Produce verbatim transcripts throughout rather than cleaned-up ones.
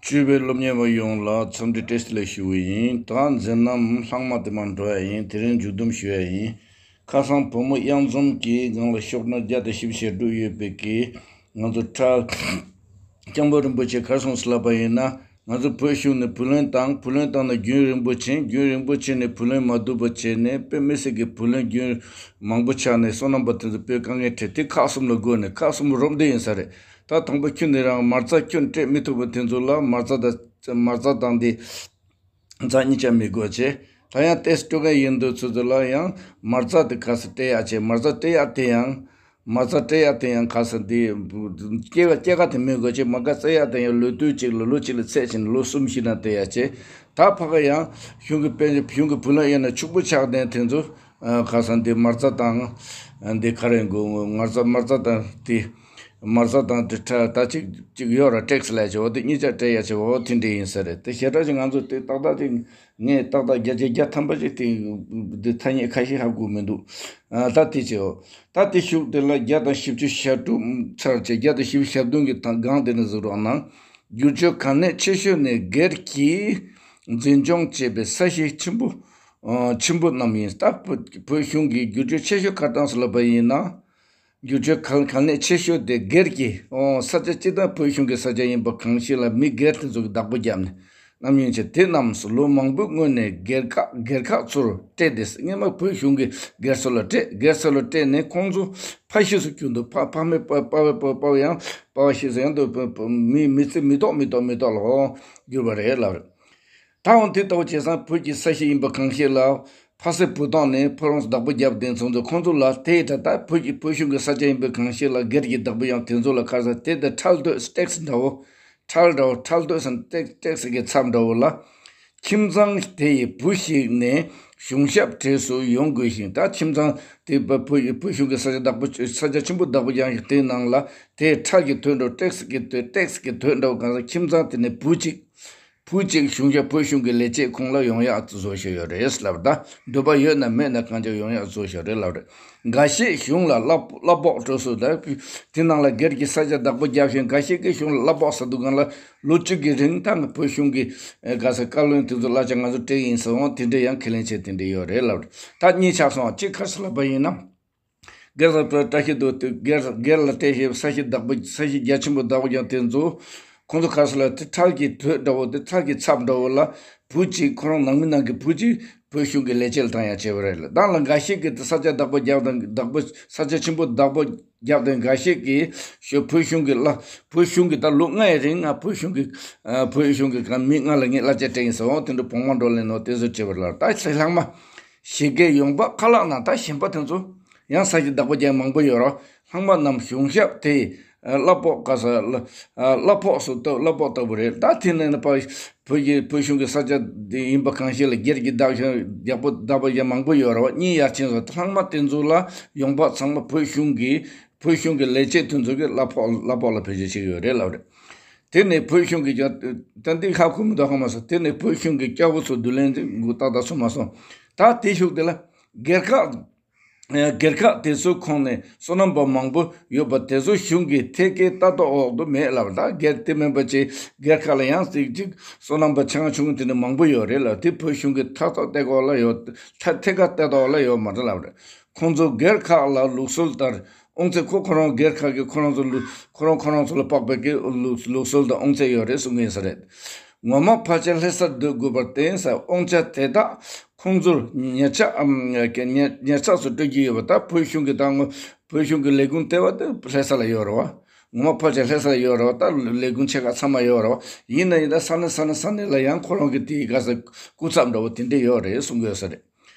བཅུ་པའི་སློབ་གཉེར་བ་ཡོངས་ལ་འཚམས་འདྲི་བཀྲ་ཤིས་བདེ་ལེགས་ཞུ་གི་ཡིན། ད་མཛད་རྣམ་ལྷག་མ་དེ་མར་འགྲོ་ཡ་ཡིན། དེ་རིང་མཇུག་བསྡོམས་ཞུ་ཡ་ཡིན། ཁ་སང་བུ་མོ་གཡང་འཛོམས་ཀྱི་སྒང་ལ་ཤོག་ན་བརྒྱ་དང་བཞི་བཅུ་ཞེ་དྲུག་ཡོད་པའི་གི་ང་ཚོ་ཁྲ་སྐྱབས་མགོན་རིན་པོ་ཆེ་ག་རེ་གསུངས་སོང་ལབ་པ་ཡིན་ན། ང་ཚོ་བོད་གཞུང་ནས་བུ་ལོན་བཏང་། བུ་ལོན་བཏང་ན་རྒྱུན་རིང་པོ་ཕྱིན། རྒྱུན་རིང་པོ་ཕྱིན་ནས་བུ་ལོན་མ་བསྡུ་བ་བྱས་ནས་དཔེ་མི་སྲིད་ཀྱི་བུ་ལོན་རྒྱུན་མང་པོ་ཆགས་ནས་སོ་ནམ་པ་དེ་ཚོ་དཔེ་དཀའ་ངལ་འཕྲད་དེ། ཁག་གསུམ་ལ་བགོས་ནས། ཁག་གསུམ་རོབ་འདི་ཡིན་ས་རེད། ད་དང་པོ་ཁྱོན་ནས་རང་མ་རྩ་ཁྱོན་སྤྲད་མི་ཐུབ་པ་དེ་ཚོ་ལ་མ་རྩ་དང་མ་རྩ་དང་དེ་རྩ་གཉིས་ཆ་མི་དགོས་བྱས། ད་ཡང་ཏེས་སྤྲོད་མཁན་ཡིན་འདུག་ཚོ་ཚོ་ལ་ཡང་མ་རྩ་དེ་ག་ས་སྤྲད་ཡག་བྱས། མ་རྩ་སྤྲད་ཡག་དེ་ཡང་མ་རྩ་སྤྲད་ཡག་དེ་ཡང་ག་ས་དེ་སྐྱེ་བ་སྐྱེ་ག་དེ་མི་དགོས་བྱས། མ་རྩ་སྤྲད་ཡག་དེ་ཡང་ལོ་དུས་གཅིག་ལ་ལོ་གཅིག་ལ་ཚད་ཕྱིན་ལོ་གསུམ་བཞི་ན་སྤྲད་ཡག་བྱས། ད་ཕ་ག་ཡང་གཞུང་གི་དཔལ་འབྱོར་གཞུང་གི་བུ་ལོན་ཡིན་ན་ཕྱུག་པོ་ཆགས་ནས་དེ་ཚོ་ཁ་སང་དེ་མ་རྩ་དང་དེ་ག་རེ་དགོས། མ་རྩ་མ་རྩ་དང་དེ་མ་རྩ་དང་དེ་ཁྲ་ད་ཅིག་ཅིག་ཡོད་ར། ཏེགས་ལས་བྱེད་འོ་དེ་གཉིས་ཆ་སྤྲད་ཡ་བྱེད་འོ་དེ་འདྲ་ཡིན་ས་རེད། དེ་ཞེ་དྲག་ཅིག་ང་ཚོ་དེ་ཏག་ཏག་ཅིག་ངས་ཏག་ཏག་བརྒྱ་ཆ་བརྒྱ་ཐམ་པ་ཅིག་དེ་དེ་ཐ་སྙད་ཁ་ཤས་ཧ་གོ་མི་འདུག་ཨ་ད་དེ་བྱེད་འོ། ད་དེ་ཤུགས་དེ་ལ་བརྒྱ་དང་བཞི་བཅུ་ཞེ་དྲུག་ཚར་བྱས། བརྒྱ་དང་བཞི་བཅུ་ཞེ་བདུན་གྱི་སྒང་དེ་ནས་གཟིགས་རོགས་གནང་། བསྒྱུར་བཅོས་གལ་གནད་ཆེ་ཤོས་ནི་སྒེར་གྱིས་འཛིན་སྐྱོང་བྱེད་པའི་ས་གཞི་ཆེན་པོ་ཆེན་པོ་རྣམས་ཡིན། ད་བོད་བོད་གཞུང་གི་བསྒྱུར་བཅོས་ཆེ་ཤོས་ག་རེ་བཏང་སོང་ལབ་པ་ཡིན་ན། བསྒྱུར་བཅོས་གལ་གལ་གནད་ཆེ་ཤོས་དེ་སྒེར་གྱི་ཨོ་ས་ཆ་སྤྱི་དང་བོད་གཞུང་གི་ས་ཆ་ཡིན་པ་གང་ཞིག་ལ་མི་སྒེར་དེ་ཚོ་གི་བདག་པོ་བརྒྱབ་ནས་རྣམ་གཡེང་བྱས། དེ་རྣམས་སུ་ལོ་མང་པོའི་སྔོན་ནས་སྒེར་ཁག་སྒེར་ཁག་ཚོར་སྤྲད་དེ། སྔོན་མ་བོད་གཞུང་གི་སྒེར་ཚོ་ལ་སྤྲད། སྒེར་ཚོ་ལ་སྤྲད་ནས་ཁོང་ཚོ་ཕ་ཤི་སུ་གྱུར་འདུག་ཕ་ཕ་མེས་པ་པ་བས་པ་པ་ཡང་པ་བ་ཤི་སུ་ཡང་དུ་མི་མི་ཚེ་མི་ཐོག་མི་ཐོག་མི་ཐོག་ལ་ཧོ་གྱུར་པ་རེད་ལབ་རེད། ད་འོང་དེ་ལྟ་བུ་བྱས་ཙང་བོད་ཀྱི་ས་གཞི་ཡིན་པ་གང་ཞིག་ལ་ཕ་སྲིད་བུ་ཐོག་ནས་ཕོ་རོང་བདག་པོ་བརྒྱབ་དེ་ཚོ་ཚོ་ཁོང་ཚོ་ལ་དེ་ད་ལྟ་བོད་ཀྱི་བོད་གཞུང་གི་ས་ཆ་ཡིན་པའི་གང་ཞིག་ལ་སྒེར་གྱི་བདག་པོ་ཡང་དེ་ཚོ་ལ་ཁ་ས་དེ་ད་ཁྲལ་དོད་ཏེགས་འདྲ་བོ། ཁྲལ་འདྲ་བོ་ཁྲལ་དོད་སམ་ཏེགས་ཏེགས་ཀྱི་ཚབ་འདྲ་བོ་ལ། ཁྱིམ་ཚང་དེ་ཡི་བུ་ཞིག་ནས་གཞུང་ཞབས་གྲས་སུ་ཡོང་དགོས་ཤིང་། ད་ཁྱིམ་ཚང་དེ་བོད་བོད་གཞུང་གི་ས་ཆ་བདག་པོ་ས་ཆ་ཆེན་པོ་བདག་པོ་རྒྱག་ཡག་དེའི་ནང་ལ་དེ་ཁྲལ་གྱི་དོད་འདྲ་བོ་ཏེགས་ཀྱི་དོད་ཏེགས་ཀྱི་དོད་འདྲ་བོ་གང་ས་ཁྱིམ་ཚང་དེ་ནས་བུ་གཅིག་བུ་གཅིག་གཞུང་ཞབས་བོད་གཞུང་གི་ལས་བྱེད་ཁོངས་ལ་ཡོང་ཡག་བཟོ་བཞིན་ཡོད་རེད་ལབ། ད་འདོད་པ་ཡོད་ན་མེད་ན་གང་ཅི་ཡོང་ཡག་བཟོ་བཞིན་རེད་ལབ་རེད། འགའ་ཤས་གཞུང་ལ་གླ་གླ་ཕོགས་སྤྲོད་སྲོལ་དང་དེ་ནང་ལ་སྒེར་གྱི་ས་ཆ་བདག་པོ་བརྒྱབ་ཤིང་། འགའ་ཤས་ཀྱིས་གཞུང་ལ་གླ་ཕོགས་ཟ་དུས་སྒང་ལ་ལོ་གཅིག་གི་རིང་ད་ང་བོད་གཞུང་གི་ག་ས་བཀའ་བློན་དེ་ཚོ་གླ་ཆ་ང་ཚོ་སྤྲད་ཡིན་ཟེར་འོང་དེ་འདྲ་ཡང་ཁས་ལེན་བྱས་དེ་འདྲ་ཡོད་རེད་ལབ་རེད། ད་གཉིས་ཆགས་སོང་། གཅིག་ག་རེ་ཟེར་ལབ་པ་ཡིན་ན། སྒེར་ས་བཀྲ་ཤིས་རྡོ་དེ་སྒེར་སྒེར་ལ་སྤྲད་བཞིན་ས་གཞི་བདག་པོ་ས་གཞི་རྒྱ་ཆེན་པོ་བདག་པོ་རྒྱག་དེ་ཚོ་ཁོང་ཚོ་ག་རེ་ཟེར་ལབ་དེ་ཁྲལ་གྱི་དོད་འདྲ་བོ་དེ་ཁྲལ་གྱི་ཚབ་འདྲ་བོ་ལ་བུ་གཅིག་ཁོ་རང་ནང་མི་ནང་གི་བུ་གཅིག་བོད་གཞུང་གི་ལས་བྱེད་ལ་བཏང་ཡག་བྱས་པ་རེད་ལ། ད་ལ་འགའ་ཞིག་གིས་དེ་ས་ཆ་བདག་པོ་རྒྱག་དང་བདག་པོ་ས་ཆ་ཆེན་པོ་བདག་པོ་རྒྱག་དང་འགའ་ཞིག་གིས་ཞོ་བོད་གཞུང་གི་གླ་བོད་གཞུང་གི་ད་ལོ་ལྔའི་རིང་ང་བོད་གཞུང་གི་བོད་གཞུང་གི་ག་མི་ལྔ་ལ་ངས་གླ་ཆ་སྤྲད་ཡིན་ཟེར་འོང་དེ་འདྲ་བོང་མ་འགྲོ་ལེན་ནོ་དེ་ཚོ་བྱས་པ་རེད་ལ། ད་ཚེ་ལྷག་མ། ཞིག་གི་ཡོང་འབབ་ཁ་ལག་ནང་ད་གཞན་པ་དེ་ཚོ་ཡང་ས་གཞི་བདག་པོ་རྒྱག་མང་པོ་ཡོད་རེད། ལྷག་མ་རྣམས་གཞུང་ཞབས་དེ་གླ་ཕོགས་ག་ས་གླ་ཕོགས་སུ་གཏོགས་གླ་ཕོགས་ལྟ་བུ་རེད། ད་དེ་ནས་ནི་པ་བོད་ཀྱི་བོད་གཞུང་གི་ས་ཆ་དེ་ཡིན་པ་གང་ཞིག་ལ་སྒེར་གྱི་བདག་བདག་པོ་བདག་པོ་རྒྱག་མང་པོ་ཡོད་རེད་བ། གཉིས་ཡར་ཕྱིན་སོང་། ལྷག་མ་དེ་ཚོ་ལ་ཡོང་འབབ་ཚང་མ་བོད་གཞུང་གི་བོད་གཞུང་གི་ལས་བྱེད་དེ་ཚོ་གི་གླ་ཕོགས་གླ་ཕོགས་ལ་བེད་སྤྱོད་བྱེད་ཀྱི་ཡོད་རེད་ལབ་རེད། དེ་ནས་བོད་གཞུང་གི་ཀྱང་ཏན་ཏིག་ཧ་གོ་མི་འདུག་ཧ་མ་སོང་། དེ་ནས་བོད་གཞུང་གི་སྐྱ་བོ་ཚོ་བསྡུ་ལེན་དེ་འགོ་ཏག་ཏག་སོང་མ་སོང་། ད་དེ་ཤུགས་དེ་ལ་སྒེར་ཁག་སྒེར་ཁག་དེ་ཚོའི་ཁོངས་ནས་སོ་ནམ་པ་མང་པོ་ཡོད་པ་དེ་ཚོ་གཞུང་གི་ཐད་ཀའི་ལྟ་རྟོག་འོག་ཏུ་མེད་ལབ། ད་སྒེར་དེ་མིན་པ་ཅིག་སྒེར་ཁག་ལ་ཡང་ཅིག་ཅིག་སོ་ནམ་པ་ཆུང་ཆུང་དེ་འདྲ་མང་པོ་ཡོད་རེད་ལ། དེ་བོད་གཞུང་གི་ཐག་ཐག་ཐད་ཀའི་འོག་ལ་ཡོད། ཐད་ཐད་ཀ་ལྟ་རྟོག་ལ་ཡོད་མ་རེད་ལབ་རེད། ཁོང་ཚོ་སྒེར་ཁག་ལ་ལུགས་སྲོལ་ལྟར་དབང་ཚད་ཁོ་ཁོ་རང་སྒེར་ཁག་གི་ཁོ་རང་ཚོ་ལུ་ཁོ་རང་ཁོ་རང་ཚོ་ལ་དཔག་པའི་གི་ལུགས་ལུགས་སྲོལ་དང་དབང་ཚད་ཡོད་རེད་གསུང་གི་ཡིན་ས་རེད། ངོ་མ་ཕལ་ཆེར་ལྷ་སར་སྡོད་དགོས་པར་བརྟེན་ས་དབང་ཆ་དེ་དག་ཁོང་ཚོར་ཉེ་ཆར་ཉེ་ཉེ་ཆར་སུ་སྤྲོད་ཀྱི་ཡོད་པ། ད་བོད་གཞུང་གི་ད་ངོ་བོད་གཞུང་གི་ལས་ཁུངས་ལྟེ་བ་དེ་ལྷ་ས་ལ་ཡོད་རེད་བ། ངོ་མ་ཕལ་ཆེར་ལྷ་ས་ལ་ཡོད་རེད་བ། ད་ལས་ཁུངས་ཆེ་ཁག་ཚང་མ་ཡོད་རེད་བ། ཡིན་ན་ཡིན་ད་ས་གནས་ས་གནས་ས་གནས་ལ་ཡང་ཁོ་རང་གི་དེའི་ག་ས་སྐུ་ཚབ་འདྲ་བོ་དེ་འདྲས་ཡོད་རེད་གསུང་གི་ཡོད་ས་རེད།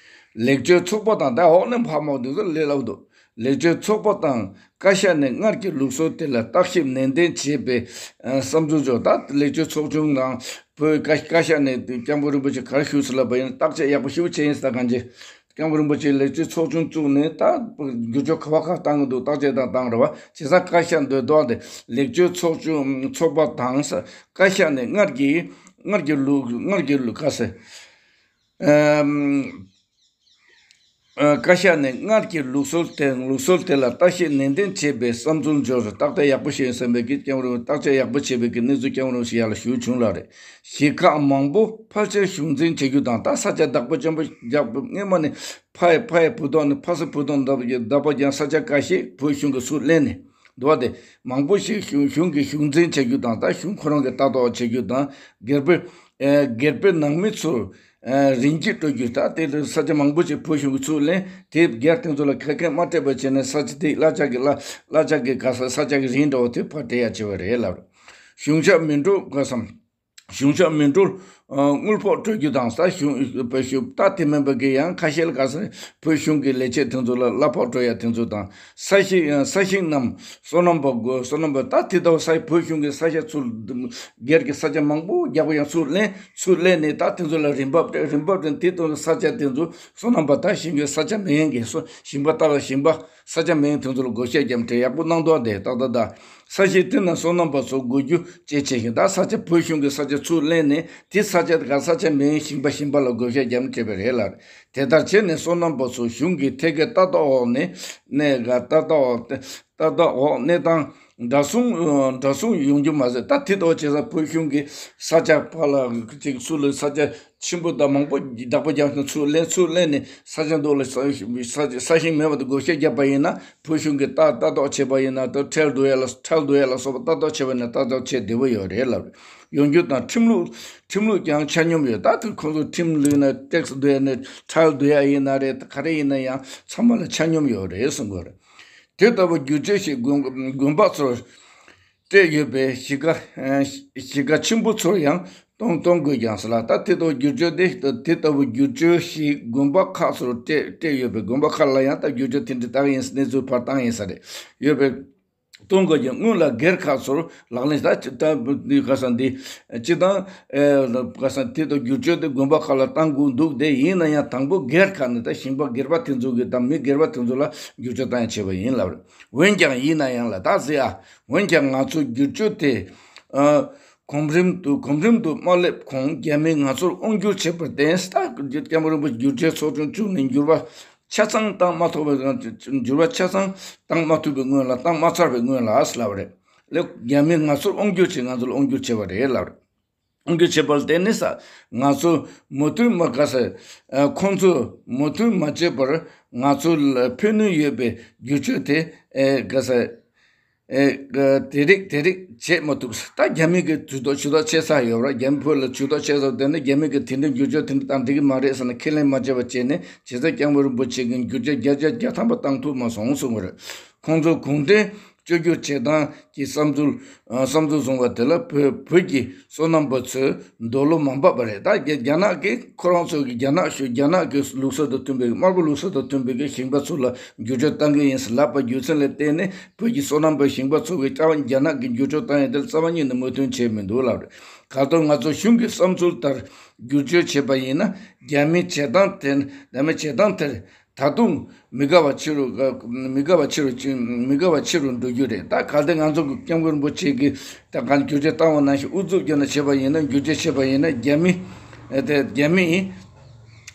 ལེགས་བཅོས་ཚོགས་པ་དང་ད་འོག་ནས་ཕ་མ་འདི་ཚོ་ལས་སླ་བོ་འདུག་ལེགས་བཅོས་ཚོགས་པ་དང་བཀའ་ཤག་ནས་སྔར་གྱི་ལུགས་སྲོལ་དེ་ལ་བརྟག་ཞིབ་ནན་ཏན་བྱེད་པའི་ཨ་བསམ་ཚུལ་བྱུང་། ད་ལེགས་བཅོས་ཚོགས་ཆུང་དང་བོད་བཀའ་བཀའ་ཤག་ནས་སྐྱབས་མགོན་རིན་པོ་ཆེ་ག་རེ་ཞུས་ཟེར་ལབ་པ་ཡིན་ན། བརྟག་དཔྱད་ཡག་པོ་ཞེ་པོ་བྱས་ཡིན་ཟེར། ད་གང་ཅི་སྐྱབས་མགོན་རིན་པོ་ཆེས་ལེགས་བཅོས་ཚོགས་ཆུང་བཙུགས་ནས་ད་བསྒྱུར་བཅོས་ག་བ་ག་བཏང་གི་འདུག་བརྟག་དཔྱད་དང་བཏང་རེད་བ། བྱས་ཙང་བཀའ་ཤག་འདོད་དོགས་དེ་ལེགས་བཅོས་ཚོགས་ཆུང་ཚོགས་པ་དང་ས་བཀའ་ཤག་ནས་སྔར་གྱི་སྔར་གྱི་ལུགས་སྔར་གྱི་ལུགས་ག་ཟེར། ཨམ། ཨ། བཀའ་ཤག་ནས་སྔར་གྱི་ལུགས་སྲོལ་དེ་ལུགས་སྲོལ་དེ་ལ་བརྟག་ཞིབ་ནན་ཏན་བྱས་པའི་བསམ་ཚུལ་འབྱོར། བརྟག་དཔྱད་ཡག་པོ་བྱས་ཡོད་བསམ་པའི་གི་སྐྱབས་མགོན་རིན་པོ། བརྟག་དཔྱད་ཡག་པོ་བྱས་པའི་གི་གནས་ཚུལ་སྐྱབས་མགོན་རིན་པོ་ཆེ་ཡར་ལ་ཞུས་བྱུང་ལགས་རེད། གཞིས་ཁག་མང་པོ་ཕལ་ཆེར་གཞུང་འཛིན་བྱེད་རྒྱུ་དང་། ད་ས་ཆ་བདག་པོ་ཅན་པོ་རྒྱག་སྔོན་མ་ནས་ཕ་ཡི་ཕ་ཡི་བུ་ཐོག་ནས་ཕ་སི་བུ་ཐོག་བདག་པོ་བདག་པོ་རྒྱག་ས་ཆ་འགའ་ཤས་བོད་གཞུང་གིས་ཚུར་ལེན་ནས་འདུག་པ། དེ་མང་པོ་ཞིག་གཞུང་གཞུང་གིས་གཞུང་འཛིན་བྱེད་རྒྱུ་དང་། ད་གཞུང་ཁོ་རང་གིས་ལྟ་རྟོག་བྱེད་རྒྱུ་དང་། སྒེར་པའི་ཨ་སྒེར་པའི་ནང་མི་ཚོར་ཨ་རིན་གྱིས་སྤྲོད་རྒྱུ། ད་དེ་ལ་ས་ཆ་མང་པོ་ཞིག་བོད་གཞུང་གིས་ཚུར་ལེན། དེ་སྒེར་དེ་ཚོ་ལ་ཁེ་ཕན་མ་སྤྲད་པ་བྱས་ནས་ས་ཆ་དེ་གླ་ཆ་གི་གླ་གླ་ཆ་གི་ག་ས་ས་ཆ་གི་རིན་འདྲ་བོ་དེ་ཕར་སྤྲད་ཡ་བྱས་པ་རེད་ལབ། གཞུང་ཞབས་མི་འགྲོ་ག་སམ། གཞུང་ཞབས་མི་འགྲོ་ཨ་དངུལ་ཕོགས་སྤྲོད་རྒྱུ་དང་། ས་གཞུང་བོད་གཞུང་ད་དེ་མིན་པ་གི་ཡང་ཁ་ཤས་ལ་ག་ས་བོད་གཞུང་གི་ལས་བྱེད་དེ་ཚོ་ལ་གླ་ཕོགས་སྤྲོད་ཡ་དེ་ཚོ་དང་། ས་ཞིང་ས་ཞིང་རྣམས་སོ་ནམ་པ་དགོས། སོ་ནམ་པ་ད་དེ་ལྟ་བུ་ས་བོད་གཞུང་གི་ས་ཆ་ཚུར་སྒེར་གྱི་ས་ཆ་མང་པོ་རྒྱག་པ་ཡང་ཚུར་ལེན། ཚུར་ལེན་ནས་ད་དེ་ཚོ་ལ་རིན་འབབ་སྤྲད། རིན་འབབ་སྤྲད་དེ་དང་ས་ཆ་དེ་ཚོ་སོ་ནམ་པ་ད་ཞིང་གི་ས་ཆ་མེད་མཁན་གྱི་སོ་ཞིང་པ་ལྟ་བ་ཞིང་པ་ས་ཆ་མེད་མཁན་དེ་ཚོ་ལ་བགོ་བཤའ་བརྒྱབ་འདྲ་ཡག་པོ་གནང་དོགས་དེ་ཏག་ཏག་ད་ས་ཞིང་དེ་ན་སོ་ནམ་པ་ཚོ་དགོས་རྒྱུ་བཅས་བྱས་ཤིང་། ད་ས་ཆ་བོད་གཞུང་གི་ས་ཆ་ཚུར་ལེན་ནས་དེ་ས་ཆ་དེ་ག་ས་ཆ་མེད་མཁན་ཞིང་པ་ཞིང་པ་ལ་བགོ་བཤའ་བརྒྱབ་ནས་བྱས་པ་རེད་ལ། དེ་ལྟར་བྱས་ནས་སོ་ནམ་པ་ཚོ་གཞུང་གི་ཐད་ཀའི་ལྟ་རྟོག་འོག་ནས་གནས་ག་ལྟ་རྟོག་འོག་ལྟ་རྟོག་འོག་གནས་སྟངས་འདྲ་མཚུངས་འདྲ་མཚུངས་ཡོང་རྒྱུ་མ་ཟད། ད་དེ་ལྟ་བུ་བྱས་ཙང་བོད་གཞུང་གི་ས་ཆ་ཕར་ལ་ཅིག་ཚུར་ལ་ས་ཆ་ཆེན་པོ་དང་མང་པོ་བདག་པོ་རྒྱབ་ནས་ཚུར་ལེན། ཚུར་ལེན་ནས་ས་ཆ་འདུག་ལ་ས་ས་ས་ཞིང་མེད་པ་དེ་བགོ་བཤའ་བརྒྱབ་པ་ཡིན་ན། བོད་གཞུང་གིས་ལྟ་ལྟ་རྟོག་བྱས་པ་ཡིན་ན། ད་ཁྲལ་བསྡུ་ཡ་ལ་ཁྲལ་བསྡུ་ཡ་ལ་སོགས་པ་ལྟ་རྟོག་བྱས་པ་ཡིན་ན་ཏག་ཏག་བྱས་བདེ་པོ་ཡོད་རེད་ལབ་ཡོང་རྒྱུ་དང་། ཁྲིམས་ལུགས་ཁྲིམས་ལུགས་ཀྱང་ཆ་སྙོམས་ཡོད། ད་དེ་ཁོང་ཚོ་ཁྲིམས་ལུགས་ན་ཏེག་སི་བསྡུ་ཡ་ནས་ཁྲལ་བསྡུ་ཡ་ཡིན་ན་རེད། ག་རེ་ཡིན་ན་ཡང་ཚང་མ་ལ་ཆ་སྙོམས་ཡོད་རེད་གསུང་གི་རེད། དེ་ལྟ་བུ་བསྒྱུར་བཅོས་ཤིག་དགོན་དགོན་པ་ཚོར་སྤྲད་ཡོད་པའི་གཞིས་ཀ་གཞིས་ཀ་ཆེན་པོ་ཚོར་ཡང་གཏོང་གཏོང་དགོས་ཀྱང་ཟེར་ལ། ད་དེ་ལྟ་བུ་བསྒྱུར་བཅོས་དེ་དེ་ལྟ་བུ་བསྒྱུར་བཅོས་ཤིག་དགོན་པ་ཁག་ཚོར་སྤྲད་སྤྲད་ཡོད་པའི་དགོན་པ་ཁག་ལ་ཡང་ད་བསྒྱུར་བཅོས་དེ་འདྲ་བཏང་ཡིན། གནས་ཚུལ་ཕར་བཏང་ཡིན་ས་རེད། ཡོད་པའི་གཏོང་དགོས་ཀྱང་སྔོན་ལ་སྒེར་ཁག་ཚོར་ལག་ལེན་ད་ཅི་ད་འདི་ག་ས་འདི་སྤྱི་བཏང་ཨེ་ག་ས་དེ་དང་བསྒྱུར་བཅོས་དེ་དགོན་པ་ཁག་ལ་བཏང་དགོས་འདུག་དེ་ཡིན་ན་ཡང་དང་པོ་སྒེར་ཁག་ནས་ད་ཞིང་པ་སྒེར་པ་དེ་ཚོ་གི་དང་མི་སྒེར་པ་དེ་ཚོ་ལ་བསྒྱུར་བཅོས་བཏང་ཡ་བྱས་པ་ཡིན་ལབ་རེད། འོན་ཀྱང་ཡིན་ན་ཡང་ལ་ད་ཟེར་ཨ། འོན་ཀྱང་ང་ཚོ་བསྒྱུར་བཅོས་དེ་ཨ་གོམ་རིམ་དུ་གོམ་རིམ་དུ་མ་སླེབས་གོང་རྒྱ་མིས་ང་ཚོར་དབང་བསྒྱུར་བྱས་པར་བརྟེན། ད་སྐྱབས་མགོན་རིན་པོ་ཆེ་བསྒྱུར་བཅོས་ཚོགས་ཆུང་བཙུགས་ནས་འགྱུར་བ་ཆ་ཚང་བཏང་མ་ཐུབ་པའི། འགྱུར་བ་ཆ་ཚང་བཏང་མ་ཐུབ་པའི་སྔོན་ལ། བཏང་མ་ཚར་བའི་སྔོན་ལ་ལབ་རེད། ལས་རྒྱ་མིས་ང་ཚོར་དབང་བསྒྱུར་བྱས། ང་ཚོ་ལ་དབང་བསྒྱུར་བྱས་པ་རེད་ལབ་རེད། དབང་བསྒྱུར་བྱས་པར་བརྟེན་ནས་ས་ང་ཚོ་མོས་མཐུན་མ་ག་ས་ཨ་ཁོང་ཚོས་མོས་མཐུན་མ་བྱས་པར་ང་ཚོ་ལ་ཕན་ནུས་ཡོད་པའི་བསྒྱུར་བཅོས་དེ་ཨེ་ག་ས་ཨེ་ག་དེ་རིགས་དེ་རིགས་བྱེད་མ་ཐུབ། ད་རྒྱ་མི་གི་ཇུས་གཏོགས་ཇུས་གཏོགས་བྱེད་ས་ཡོད་ར། རྒྱ་མི་བོད་ལ་ཇུས་གཏོགས་བྱེད་ས་དེ་ནི་རྒྱ་མི་གི་དེ་འདྲའི་བསྒྱུར་བཅོས་དེ་འདྲ་བཏང་འགྲིག་གི་མ་རེད་ཟེར་ནས་ཁས་ལེན་མ་བྱས་པ་བྱས་ནས། བྱས་ཙང་སྐྱབས་མགོན་རིན་པོ་ཆེ་གིས་བསྒྱུར་བཅོས་བརྒྱ་ཆ་བརྒྱ་ཐམ་པ་བཏང་ཐུབ་མ་སོང་གསུངས་པ་རེད། ཁོང་ཚོ་གུང་ཁྲན་བཅོས་བསྒྱུར་བྱེད་སྟངས་ཀྱི་བསམ་ཚུལ་ཨ་བསམ་ཚུལ་བཟུང་བ་དེ་ལ་བོད་བོད་ཀྱི་སོ་ནམ་པ་ཚོས་འདོད་བློ་མ་འབབ་པ་རེད། ད་རྒྱ་རྒྱ་ནག་གིས་ཁོ་རང་ཚོ་གི་རྒྱ་ནག་ཤོད་རྒྱ་ནག་གི་ལུགས་སྲོལ་དང་མཐུན་པའི་དམར་པོ་ལུགས་སྲོལ་དང་མཐུན་པའི་གི་ཞིང་པ་ཚོ་ལ་བསྒྱུར་བཅོས་བཏང་གི་ཡིན་ཟེར་ལབ་པ་རྒྱུ་མཚན་ལ་བརྟེན་ནས། བོད་ཀྱི་སོ་ནམ་པ་ཞིང་པ་ཚོ་གི་རྩ་བ་རྒྱ་ནག་གིས་བསྒྱུར་བཅོས་བཏང་ཡོད་དེ་ལ་རྩ་བ་ཉིད་ནས་མོས་མཐུན་བྱས་མི་འདུག་ལབ་རེད། ག་དོན་ང་ཚོ་གཞུང་གི་བསམ་ཚུལ་ལྟར་བསྒྱུར་བཅོས་བྱས་པ་ཡིན་ན། རྒྱ་མིའི་བྱེད་སྟངས་དེ་རྒྱ་མིའི་བྱེད་སྟངས་དེར་ད་དུང་མི་དགའ་བ་ཆེ་རུ་མི་དགའ་བ་ཆེ་རུ་མི་དགའ་བ་ཆེ་རུ་འགྲོ་རྒྱུ་རེད། ད་གལ་ཏེ་ང་ཚོ་གི་སྐྱབས་མགོན་རིན་པོ་ཆེ་གིས་ད་གང་བསྒྱུར་བཅོས་བཏང་བ་ནང་བཞིན་ཨུ་ཚུགས་བརྒྱབ་ནས་བྱས་པ་ཡིན་ན། བསྒྱུར་བཅོས་བྱས་པ་ཡིན་ན། རྒྱ་མི་དེ་རྒྱ་མིའི་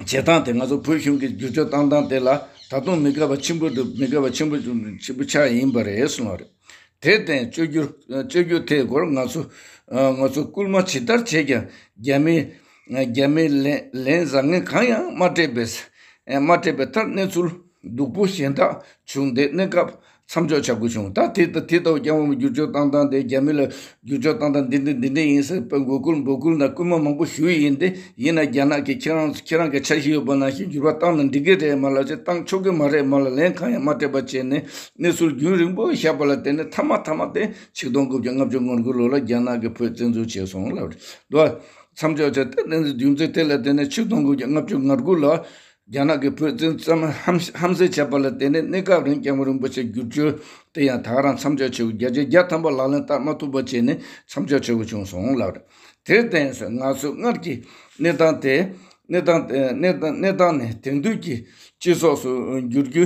བྱེད་སྟངས་དེ་ང་ཚོ་བོད་གཞུང་གི་བསྒྱུར་བཅོས་བཏང་སྟངས་དེ་ལ་ད་དུང་མི་དགའ་བ་ཆེན་པོ་འདུག་མི་དགའ་བ་ཆེན་པོ་ཆེན་པོ་ཆགས་ཡིན་པ་རེད་གསུངས་པ་རེད། དེར་བརྟེན་བཅོས་བསྒྱུར་བཅོས་བསྒྱུར་དེའི་སྐོར་ང་ཚོ་ང་ཚོ་སྐུལ་མ་ཇི་ལྟར་བྱས་ཀྱང་རྒྱ་མིས་རྒྱ་མིས་ལན་ལན་བཟང་ངན་གང་ཡང་མ་སྤྲད་པས་མ་སྤྲད་པའི་མཐར་གནས་ཚུལ་སྡུག་པོ་གཞན་དག་བྱུང་སྟེ་གནས་སྐབས་མཚམས་འཇོག་བྱ་དགོས་བྱུང་། ད་དེ་ལྟ་དེ་ལྟ་བུ་སྐྱབས་མགོན་བསྒྱུར་བཅོས་བཏང་སྟངས་དེ་རྒྱ་མི་ལ་བསྒྱུར་བཅོས་བཏང་སྟངས་འདི་འདྲ་འདི་འདྲ་ཡིན་ཟེར་དཔེ་འགོག་རྒོལ་འབོད་སྐུལ་དང་སྐུལ་མ་མང་པོ་ཞུས་ཡིན་ཏེ། ཡིན་ན་རྒྱ་ནག་གིས་ཁྱེད་རང་ཁྱེད་རང་གི་འཆར་གཞི་ཡོད་པ་ནང་བཞིན་འགྱུར་བ་བཏང་ན་འགྲིག་གི་རེད་མ་ལབ་ཅིག་བཏང་ཆོག་གི་མ་རེད་མ་ལབ་ལན་གང་ཡང་མ་སྤྲད་པ་བྱས་ནས་གནས་ཚུལ་རྒྱུན་རིང་པོ་བཞག་པ་ལ་བརྟེན་ནས་མཐའ་མ་མཐའ་མ་དེ་ཆིག་སྟོང་དགུ་བརྒྱ་ལྔ་བཅུ་ང་དགུ་ལོ་ལ་རྒྱ་ནག་གིས་བོད་བཙན་འཛུལ་བྱས་སོང་ལབ་རེད་འདུག་མཚམས་འཇོག་བྱས་ཏེ་གནས་ཚུལ་རྒྱུ་མཚན་དེ་ལ་བརྟེན་ནས་ཆིག་སྟོང་དགུ་བརྒྱ་ལྔ་བཅུ་ང་དགུ་ལ་རྒྱ་ནག་གིས་བོད་བཙན་ཙམ་ཧམ་ཧམ་སེམས་བྱས་པ་ལ་བརྟེན་ནས་གནས་སྐབས་རིང་སྐྱབས་མགོན་རིན་པོ་ཆེ་བསྒྱུར་བཅོས་དེ་ཡང་ད་ག་རང་མཚམས་འཇོག་བྱེད་དགོས། བརྒྱ་ཆ་བརྒྱ་ཐམ་པ་ལག་ལེན་བསྟར་མ་ཐུབ་པ་བྱས་ནས་མཚམས་འཇོག་བྱེད་དགོས་བྱུང་སོང་ལབ་རེད། དེར་བརྟེན་ང་ཚོས་སྔར་གྱི་གནས་སྟངས་དེ་གནས་སྟངས་གནས་སྟངས་གནས་སྟངས་ནས་དེང་དུས་ཀྱི་སྤྱི་ཚོགས་སུ་འགྱུར་རྒྱུ་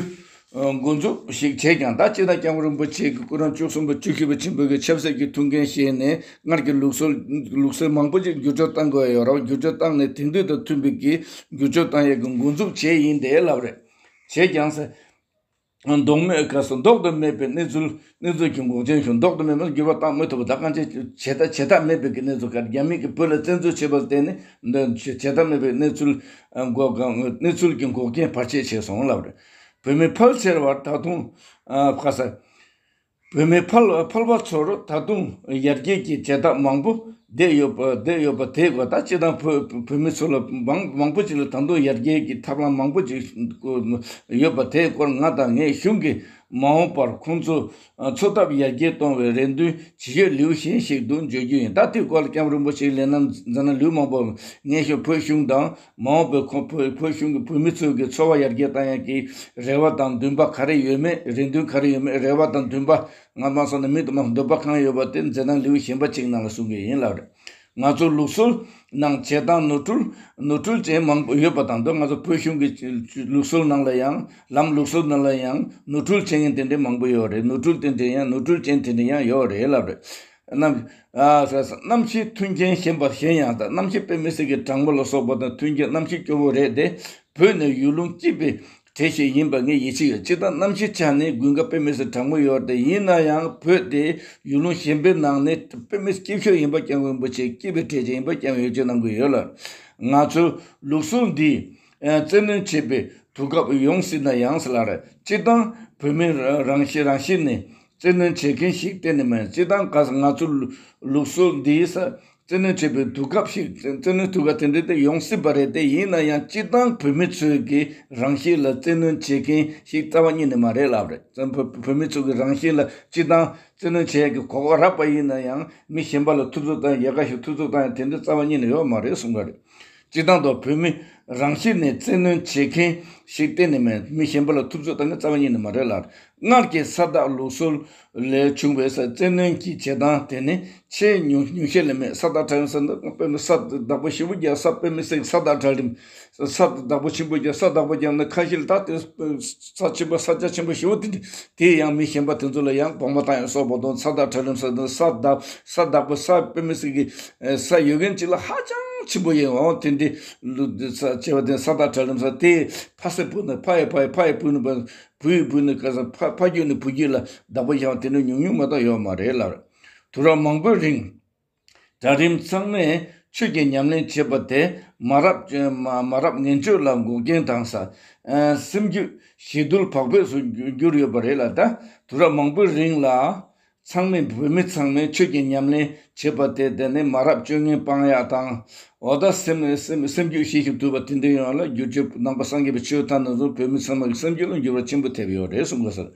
འགོ་འཛུགས་ཤིག་བྱས་ཀྱང་། ད་སྤྱིར་བཏང་སྐྱབས་མགོན་རིན་པོ་ཆེ་གི་སྐུ་རབས་བཅུ་གསུམ་པ་བཅུ་བཞི་པ་ཆེན་པོ་གི་ཆབ་སྲིད་ཀྱི་ཐུགས་འགན་བཞེས་ནས་སྔར་གྱི་ལུགས་སྲོལ་ལུགས་སྲོལ་མང་པོ་ཅིག་བསྒྱུར་བཅོས་བཏང་དགོས་ཡོད་རེད། བསྒྱུར་བཅོས་བཏང་ནས་དེང་དུས་དང་མཐུན་པའི་གི་བསྒྱུར་བཅོས་བཏང་ཡས་ཀྱི་འགོ་འཛུགས་བྱས་ཡིན་དེ་ལབ་རེད། བྱས་ཀྱང་ཟེར། ལྡོག་མེད་ག་སོ་ལྡོག་ཏུ་མེད་པའི་གནས་ཚུལ། གནས་ཚུལ་གྱི་འགོག་རྐྱེན་བྱུང་། ལྡོག་ཏུ་མེད་པ་འགྱུར་བ་བཏང་མི་ཐུབ་པ་དང་། གང་ཅི་བྱེད་ཐབས་བྱེད་ཐབས་མེད་པའི་གི་གནས་ཚུལ་ག་རྒྱ་མི་གིས་བོད་ལ་བཙན་འཛུལ་བྱས་པར་བརྟེན་ནས་འདི་བྱེད་ཐབས་མེད་པའི་གནས་ཚུལ་འགོག་གནས་ཚུལ་གྱི་འགོག་རྐྱེན་བར་ཆད་བྱས་སོང་ལབ་རེད། བོད་མི་ཕལ་ཆེ་བར་ད་དུང་ཁ་ས། བོད་མི་ཕལ་ཕལ་པ་ཚོར་ད་དུང་ཡར་རྒྱས་ཀྱི་བྱེད་ཐབས་མང་པོ་བསྡད་ཡོད་པ་བསྡད་ཡོད་པ་དེ་གོ། ད་སྤྱིར་བཏང་བོད་བོད་མི་ཚོ་ལ་མང་མང་པོ་ཅིག་ལ་ད་དུང་ཡར་རྒྱས་ཀྱི་ཐབས་ལམ་མང་པོ་ཅིག་ཡོད་པ་དེའི་སྐོར་ང་དང་ངའི་གཞུང་གིས་མ་འོངས་པར་ཁོང་ཚོ་འཚོ་ཐབས་ཡར་རྒྱས་གཏོང་བའི་རེ་འདུན་ཇི་ཡོད་ལེའུ་གཞན་ཞིག་ཏུ་བརྗོད་རྒྱུ་ཡིན། ད་དེའི་སྐོར་ལ་སྐྱབས་མགོན་རིན་པོ་ཆེའི་ལས་རྣམ་མཛད་ན་ལེའུ་མང་པོ་ངའི་གཞུང་བོད་གཞུང་དང་། མ་འོངས་པའི་ཁོ་བོད་བོད་གཞུང་གི་བོད་མི་ཚོའི་གི་འཚོ་བ་ཡར་རྒྱས་བཏང་ཡག་གི་རེ་བ་དང་འདུན་པ་ག་རེ་ཡོད་མེད། རེ་འདུན་ག་རེ་ཡོད་མེད། རེ་བ་དང་འདུན་པ་ང་མ་སོང་ན་མི་དུ་མ་འདུན་པ་གང་ཡོད་པ་དེ་མཛད་ན་ལེའུ་གཞན་པ་གཅིག་ནང་ལ་གསུང་གི་ཡིན་ལབ་རེད། ང་ཚོ་ལུགས་སྲོལ་ནང་བྱེད་སྟངས་ནོར་འཁྲུལ་ནོར་འཁྲུལ་ཅན་མང་པོ་ཡོད་པ་དང་། ད་ང་ཚོ་བོད་གཞུང་གི་ལུགས་སྲོལ་ནང་ལ་ཡང་ལམ་ལུགས་སྲོལ་ནང་ལ་ཡང་ནོར་འཁྲུལ་བྱེད་མཁན་དེ་འདྲ་མང་པོ་ཡོད་རེད། ནོར་འཁྲུལ་དེ་འདྲ་ཡང་ནོར་འཁྲུལ་ཅན་དེ་འདྲ་ཡང་ཡོད་རེད་ལབ་རེད། རྣམ་ཨ་ས་ས་གནམ་གཤིས་མཐུན་རྐྱེན་ཞན་པ་གཞན་ཡང་དང་། གནམ་གཤིས་དཔེ་མི་སྲིད་ཀྱི་གྲང་མོ་ལ་སོགས་པ་དང་མཐུན་རྐྱེན་གནམ་གཤིས་སྐྱོ་བོ་རེད་དེ། བོད་ནི་ཡུལ་ལུང་སྐྱིད་པའི་གྲས་ཤིག་ཡིན་པ་ངས་ཡིད་ཆེས་ཡོད། སྤྱིར་བཏང་གནམ་གཤིས་ཆ་ནས་དགུན་ཁ་དཔེ་མི་སྲིད་གྲང་མོ་ཡོད་རེད་དེ། ཡིན་ན་ཡང་བོད་དེ་ཡུལ་ལུང་གཞན་པའི་ནང་ནས་དཔེ་མི་སྲིད་སྐྱིད་ཤོས་ཡིན་པ་སྐྱབས་མགོན་རིན་པོ་ཆེ་སྐྱིད་པའི་གྲས་ཅིག་ཡིན་པ་སྐྱབས་ཡིད་ཆེས་གནང་གི་ཡོད་ལ། ང་ཚོའི་ལུགས་སྲོལ་འདིས་ཨ་བཙན་གནོན་བྱེད་པའི་དུས་སྐབས་ཡོང་སྲིད་ན་ཡང་ཟེར་ལབ་རེད། སྤྱིར་བཏང་བོད་མི་རང་བཞིན་རང་བཞིན་ནས་བཙན་གནོན་བྱེད་མཁན་ཞིག་གཏན་ནས་མེད། སྤྱིར་བཏང་ག་ས་ང་ཚོ་ལུགས་སྲོལ་འདིའི་ས་བཙན་གནོན་བྱེད་པའི་དུས་སྐབས་ཤིག་བཙན་གནོན་དུས་སྐབས་དེ་འདྲ་དེ་ཡོང་སྲིད་པ་རེད་དེ། ཡིན་ན་ཡང་སྤྱིར་བཏང་བོད་མི་ཚོའི་གི་རང་བཞིན་ལ་བཙན་གནོན་བྱེད་མཁན་ཞིག་རྩ་བ་ཉིད་ནས་མ་རེད་ལབ་རེད། བཙན་བོད་བོད་མི་ཚོ་གི་རང་བཞིན་ལ་སྤྱིར་བཏང་བཙན་གནོན་བྱེད་ཀྱི་གོ་སྐབས་རག་པ་ཡིན་ན་ཡང་མི་གཞན་པ་ལ་ཐུབ་ཚོད་བཏང་། ཡལ་ག་ཞིག་ཐུབ་ཚོད་བཏང་ཡང་དེ་འདྲ་རྩ་བ་ཉིད་ནས་ཡོད་མ་རེད་གསུངས་པ་རེད། སྤྱིར་བཏང་དུ་བོད་མི་རང་བཞིན་ནས་བཙན་གནོན་བྱེད་མཁན་ཞིག་གཏན་ནས་མེད། མི་གཞན་པ་ལ་ཐུབ་ཚོད་བཏང་མཁན་རྩ་བ་ཉིད་ནས་མ་རེད་ལ། སྔར་གྱི་ས་བདག་ལུགས་སྲོལ་ལས་བྱུང་བའི་ས་བཙན་གནོན་གྱི་བྱེད་སྟངས་དེ་ནི་ཆེས་ཉུང་ཉུང་ཤས་ལས་མེད། ས་བདག་གྲལ་རིམ་ས་འདི་དཔེ་མི་ས་བདག་པོ་ཞེ་པོ་རྒྱག་ས་དཔེ་མི་སྲིད་ས་བདག་གྲལ་རིམ་ས་བདག་པོ་ཆེན་པོ་རྒྱག་ས་བདག་པོ་རྒྱག་ན་ཁ་ཤས་ལ་ད་དེ་ས་ཆེན་པོ་ས་ཆ་ཆེན་པོ་ཞེ་པོ་དེ་འདྲ་དེ་ཡང་མི་གཞན་པ་དེ་ཚོ་ལ་ཡང་དགོངས་པ་བཏང་ཡང་སོགས་པ་དང་། ས་བདག་གྲལ་རིམ་ས་འདི་ས་བདག་ས་བདག་པོ་ས་དཔེ་མི་སྲིད་ཀྱི་ས་ཡོད་མཁན་ཅིག་ལ་ཧ་ཅང་ཆེན་པོ་ཡིན་འོང་། དེ་འདྲའི་ལུགས་འདི་ས་ཆེ་བ་དེ་ས་བདག་གྲལ་རིམ་ས་དེ་ཕ་སེ་བུ་ནི་ཕ་ཡི་ཕ་ཡི་ཕ་ཡི་བུ་ནི་ཕ་བུ་ཡི་བུ་ནི་ག་ས་ཕ་ཕ་རྒྱུད་ནི་བུ་རྒྱུད་ལ་བདག་པོ་བཞག་པ་དེ་འདྲ་ཉུང་ཉུང་མ་གཏོགས་ཡོད་མ་རེད་ལབ། དུས་རབས་མང་པོའི་རིང་གྲལ་རིམ་ཚང་མས་ཆོས་ཀྱི་ཉམས་ལེན་བྱེད་པ་དེ་མ་རབས་མ་མ་རབས་ངན་སྤྱོད་ལ་འགོག་རྐྱེན་དང་ས་སེམས་རྒྱུད་ཞི་དུལ་བག་ཕེབས་སུ་འགྱུར་ཡོད་པ་རེད་ལ། ད་དུས་རབས་མང་པོའི་རིང་ལ། ཚང་མས་བོད་མི་ཚང་མས་ཆོས་ཀྱི་ཉམས་ལེན་བྱེད་པ་དེ་དེ་ནི་མ་རབས་སྤྱོད་ངན་སྤང་ཡག་དང་། འོ་ད་སེམས་སེམས་སེམས་རྒྱུད་ཞི་ཞིང་དུལ་བ་དེ་འདྲ་ཡོང་ལ་བསྒྱུར་བཅོས་ནང་པ་སངས་རྒྱས་པའི་ཆོས་མཐའ་ན་སོང་བོད་མི་ཚང་མ་གི་སེམས་རྒྱུད་ལ་འགྱུར་བ་ཆེན་པོ་ཐེབས་ཡོད་རེད་གསུང་གི་ཟེར།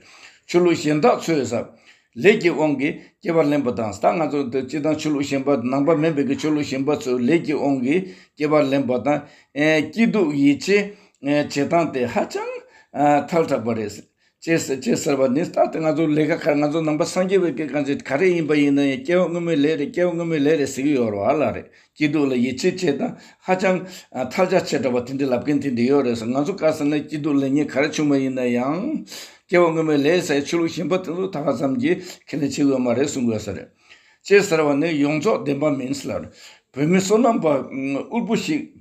ཆོས་ལུགས་གཞན་དག་ཚོས་ཟེར། ལས་ཀྱི་དབང་གིས་སྐྱེ་བ་ལེན་པ་དང་། ད་ང་ཚོ་འདི་སྤྱིར་བཏང་ཆོས་ལུགས་གཞན་པ་ནང་པ་མིན་པའི་གི་ཆོས་ལུགས་གཞན་པ་ཚོས་ལས་ཀྱི་དབང་གིས་སྐྱེ་བ་ལེན་པ་དང་། ཨེ་སྐྱིད་སྡུག་ཡིད་ཆེས་ཨེ་བྱེད་སྟངས་དེ་ཧ་ཅང་ཨ་ཐལ་དྲགས་པ་རེད། ཅེས་ཅེས་ཟེར་བ་ནི། ད་ལྟ་ང་ཚོ་ལས་ཀ་ཁག་ང་ཚོ་ནང་པ་སངས་རྒྱས་པའི་སྐད་གང་ཅི་ག་རེ་ཡིན་པ་ཡིན་ན་ཡང་སྐྱེ་བ་སྔོན་མའི་ལས་རེད། སྐྱེ་བ་སྔོན་མའི་ལས་རེད་ཟེར་གྱི་ཡོད་རེད་བ་ལ་རེད། སྐྱིད་སྡུག་ལ་ཡིད་ཆེས་བྱེད་སྟངས་ཧ་ཅང་ཨ་ཐལ་ཆ་ཆེ་དྲགས་པ་དེ་འདྲ་ལབ་མཁན་དེ་འདྲ་ཡོད་རེད་ཟེར། ང་ཚོ་ག་ཟེར་ན་སྐྱིད་སྡུག་ལ་ངས་ག་རེ་བྱུང་བ་ཡིན་ན་ཡང་སྐྱེ་བ་སྔོན་མའི་ལས་ཟེར་ཆོས་ལུགས་གཞན་པ་དེ་ཚོ་ད་ག་ཙམ་གྱིས་ཁས་ལེན་བྱེད་དགོས་མ་རེད་གསུང་དགོས་ས་རེད། ཅེས་ཟེར་བ་ནི་ཡོངས་རྫོགས་བདེན་པ་མིན་ཟེར་ལ་རེད། བོད་མི་བསོད་ནམས་པ་དབུལ་པོ་ཞིག་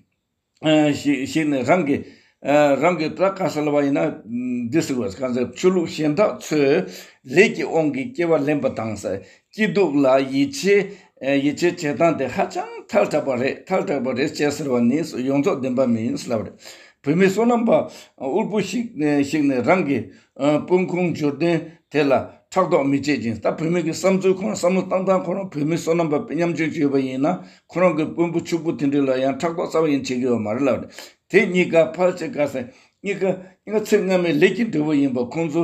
ཞིག་ཞིག་ནས་རང་གི་རང་གི་ད་ག་ས་ལ་བ་ཡིན་ན་འདི་ཟེར་བ་གང་ཟེར། ཆོས་ལུགས་གཞན་དག་ཚོས་ལས་ཀྱི་དབང་གིས་སྐྱེ་བ་ལེན་པ་དང་ཟེར། སྐྱིད་སྡུག་ལ་ཡིད་ཆེས་ཡིད་ཆེས་བྱེད་སྟངས་དེ་ཧ་ཅང་ཐལ་དྲགས་པ་རེད། ཐལ་དྲགས་པ་རེད་ཅེས་ཟེར་བ་ནི་ཡོངས་རྫོགས་བདེན་པ་མིན་ཟེར་ལབ་རེད། བོད་མི་བསོད་ནམས་པ་དབུལ་པོ་ཞིག་ཞིག་ནས་རང་གི་དཔུང་ཁུང་འབྱོར་ལྡན་དེ་ལ་ཕྲག་དོག་མི་བྱེད་ཅིང་། ད་བོད་མི་གི་བསམ་ཚུལ་ཁོ་རང་བསམ་བློ་བཏང་སྟངས་ཁོ་རང་བོད་མི་བསོད་ནམས་པ་ཉམ་ཆུང་ཅིག་ཡོད་པ་ཡིན་ན་ཁོ་རང་གི་དཔོན་པོ་ཕྱུག་པོ་དེ་འདྲ་ལ་ཡང་ཕྲག་དོག་རྩ་བ་ཡིན་བྱེད་ཀྱི་ཡོད་མ་རེད་ལབ་རེད། དེ་གཉིས་ཀ་ཕལ་ཆེར་ག་ཟེར་གཉིས་ཀ་གཉིས་ཀ་ཚེ་སྔ་མའི་ལས་ཀྱི་འབྲས་བུ་ཡིན་པ་ཁོང་ཚོ་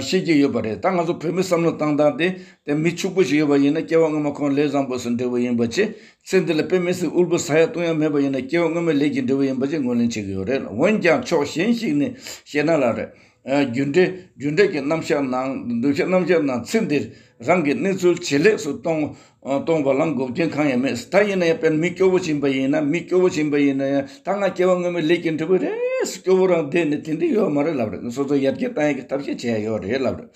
ཤེས་ཀྱི་ཡོད་པ་རེད། ད་ང་ཚོ་བོད་མི་བསམ་བློ་བཏང་སྟངས་དེ་དེ་མི་ཕྱུག་པོ་ཞིག་ཡོད་པ་ཡིན་ན་སྐྱེ་བ་སྔོན་མ་ཁོང་ལས་བཟང་པོ་སོགས་འབྲས་བུ་ཡིན་པ་བྱས། ཚེ་འདི་ལ་དཔེ་མི་སྲིད་དབུལ་པོ་ཟ་ཡ་བཏུང་ཡ་མེད་པ་ཡིན་ན་སྐྱེ་བ་སྔོན་མའི་ལས་ཀྱི་འབྲས་བུ་ཡིན་པ་ཅིག་ངོས་ལེན་བྱེད་ཀྱི་ཡོད་རེད། འོན་ཀྱང་ཕྱོགས་གཞན་ཞིག་ནས་བཤད་ན་ལ་རེད། རྒྱུ་འབྲས་རྒྱུ་འབྲས་ཀྱི་རྣམ་གཞག་ནང་འདུ་ཤེས་རྣམ་གཞག་ནང་ཚེ་འདིར་རང་གི་གནས་ཚུལ་ཇེ་ལེགས་སུ་གཏོང་གཏོང་བ་ལ་འགོག་རྐྱེན་གང་ཡང་མེད། ད་ཡིན་ན་ཡང་དཔེར་ན་མི་སྐྱོ་བོ་ཞིག་ཡིན་པ་ཡིན་ན་མི་སྐྱོ་བོ་ཞིག་ཡིན་པ་ཡིན་ན་ཡང་ད་ང་སྐྱེ་བ་སྔོན་མའི་ལས་ཀྱི་འབྲས་བུ་རེད། སྐྱོ་བོ་རང་བསྡད་ནས་དེ་འདྲ་ཡོད་མ་རེད་ལབ་རེད། སོ་སོ་ཡར་རྒྱས་བཏང་ཡག་གི་ཐབས་ཤེས་བྱས་ཡོད་རེད་ལབ་རེད།